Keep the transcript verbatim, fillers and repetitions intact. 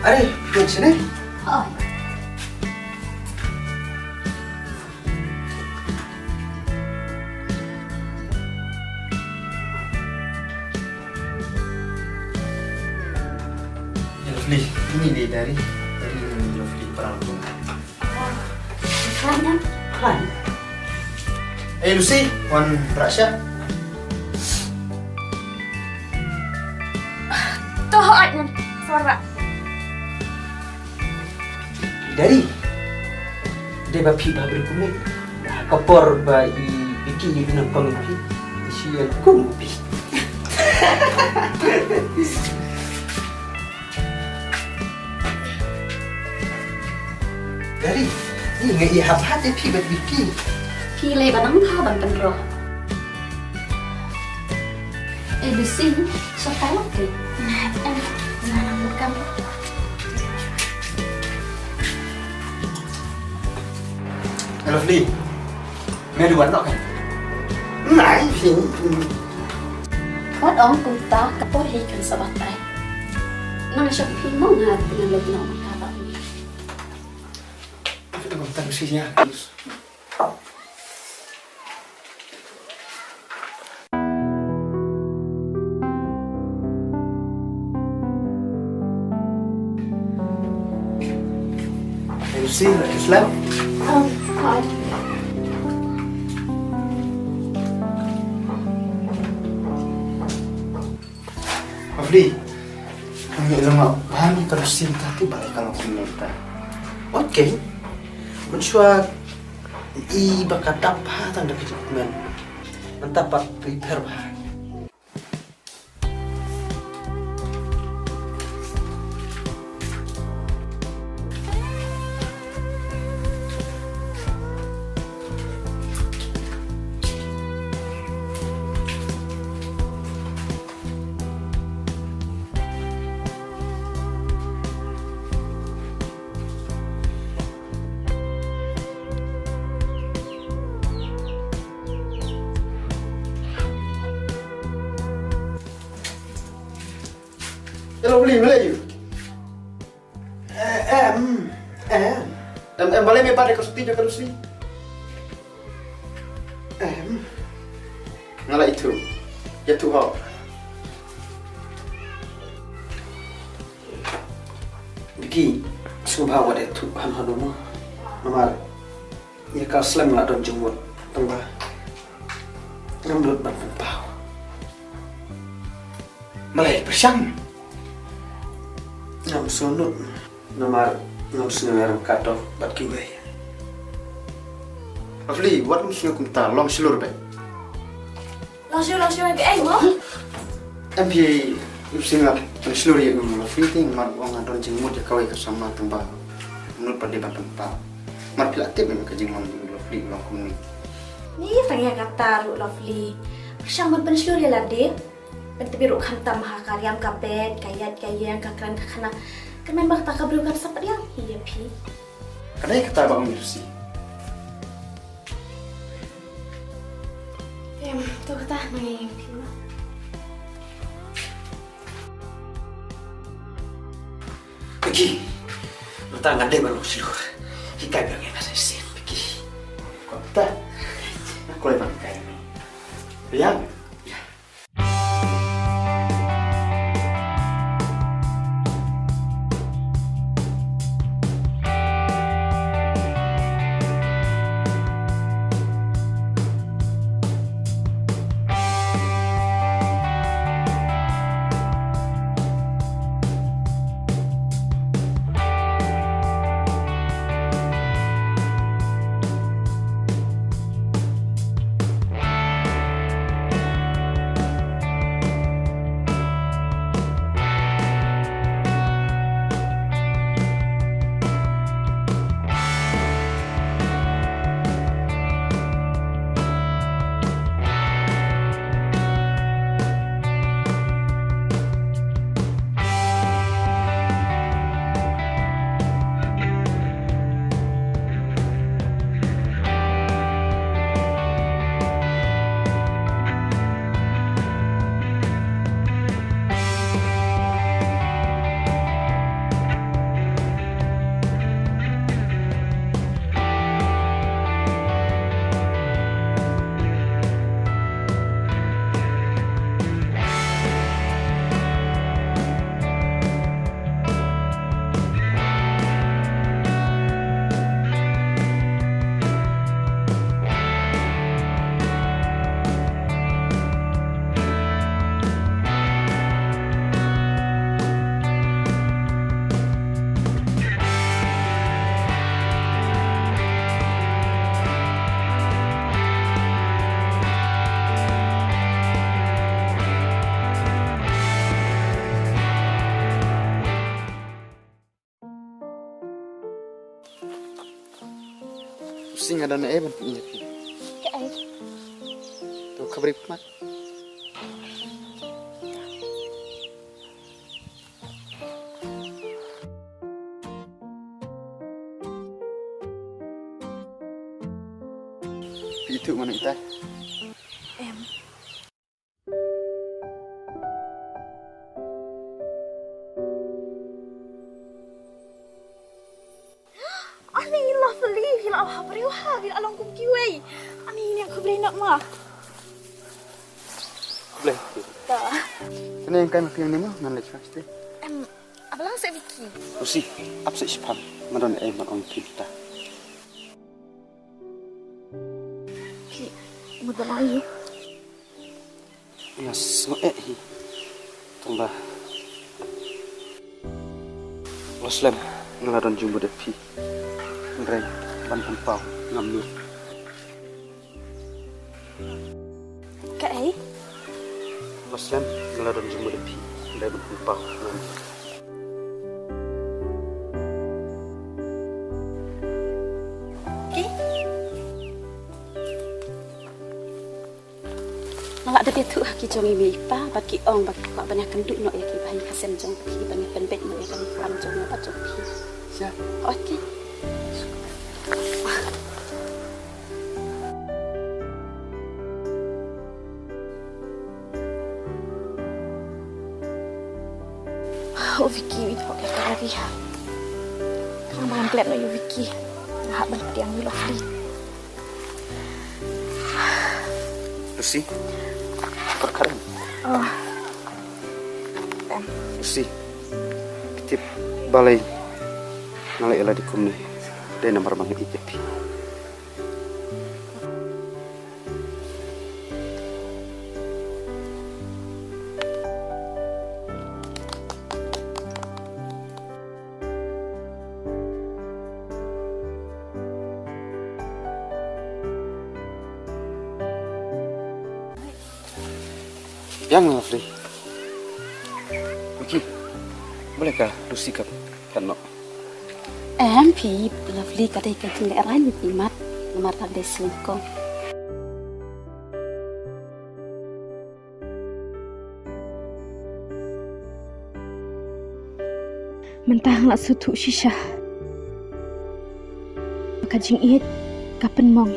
Are, phi wan shane? Oh. Lovely, ini dia diary. Diary Lovely para. Khlaiñ em? Khlaiñ. Eh, Lucy, wan rah sha. To, hooid, Nan. Sngewbha. Diary. Dei ba phi bha bri kumne. Ka por ba i Vicky i nyngkong phi, i shu ïaid kum u phi. Diary, i nga i hap hat ïa phi bad Vicky. Phi leh ba nang bha ban pynroi. Eh, Lucy, sha tai lang te. Em, nga nang buh kam. Lovely. Me duwan nok kan? Nai, sini. Wat ong kumta ka por hi kan sa batai. Nang shop phi mo nga ngan leit noh ka ba. Aku tak tahu sih ya. Lucy, slem. Um, hi. Lovely. Ngi long ba ni ka Lucy ta tu ba ka long kumne ta. Okay. Mynshuwa i ba ka dap ha tang da ka jingkmen. Nangta pat prepare ba. Hello, Lovely, Malay. Eh, em, em. Em, em, balei me pat ïa ka Suti da ka Lucy? Em. Nga la ithuh. Ïathuh ho. Vicky, sngewbha wat ïathuh hano hano mo. Namar ïa ka slem la don jingmut tang ba ngam nud ban pynpaw. Balei pyrshang? Ngam sngewnud namar ngam sngew ïaryngkat bad kiwei. Lovely, wat ym sngew kumta, long shlur beit. Long shlur, long shlur beit mo? Em phi, ym sngew long shlur ïa u Lovely te, namar u ong nga don jingmut ïa kawei ka samla tang ba ngam nud pat dei ban pynpaw. Namar phi la tip ïa ka jinglong jong u Lovely u long kumne. Ni tang ïa kata ruh Lovely. Pyrshang ban pynshlur ïa lade. Ban tbit ruh khamtam ha ka riam ka beit, ka ïaid ka ïeng, ka kren ka khana. Kyrmen ba kata ka briew kan sa pdiang hi ïa phi. Ka dei kata ba ong ïa Lucy. Em, to kata nang ïa phi ma. Vicky. Kata nga dei ban long shlur. Hikai biang ïa nga sa shisien, Vicky. Kata. Nga kloi ban kai. Biang. Sing ada na eh ban pynïap. Kaei? Tu khabri pmat. Phi tu mana kita? Em. Ani Lovely, phi la ha briew ha, phi la long kum kiwei. Ani ni khublei noh ma. Khublei. Ta. Kane yang kai ma phi yang ni ma, ngan leit first. Em, abalang se Vicky. Lucy, ap se shipang, ma don ei ban ong phi ta. Ki, ma don ei. Nga sngew eh hi. Tang ba la slem nga la don jingmut ïa phi. Hynrei ban pynpaw ngam mut. Kaei? La slem nga la don jingmut ïa phi. Hynrei ban pynpaw ngam mut. Ki? Nga la dep ïathuh ha ki jong i mei i pa bad ki ong ba ki kwah ban ïakynduh noh ïa ki ba ha i ka sem jong phi ban ïapynbeit noh ïa ka kam jong nga bad jong phi. Sha. Okay. O Vicky, wait, okay, sorry. Khlem ban klet noh ïa u Vicky. Nga hap ban pdiang ïa u Lovely. Lucy. Kor karen. Oh. Em. Lucy. Tip balei nga la ïa lade kumne. Dei namar ba nga ïeit ïa phi. Ïa nga Lovely. Vicky, balei ka Lucy ka phet noh? Em phi, Lovely ka dei ka jinglehrain imat, namar ka dei syngkong. Mynta nga la sngewthuh shisha ba ka jingïeit ka pynmong.